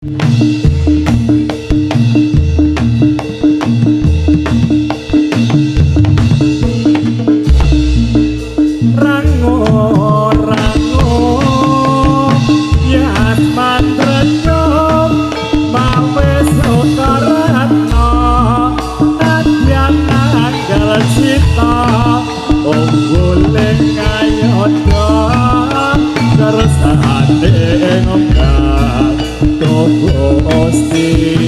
Rango rango yasman renyum mawe sukaratna nadyan nanggal cita unggule kayodha kersane ngombar Gusti.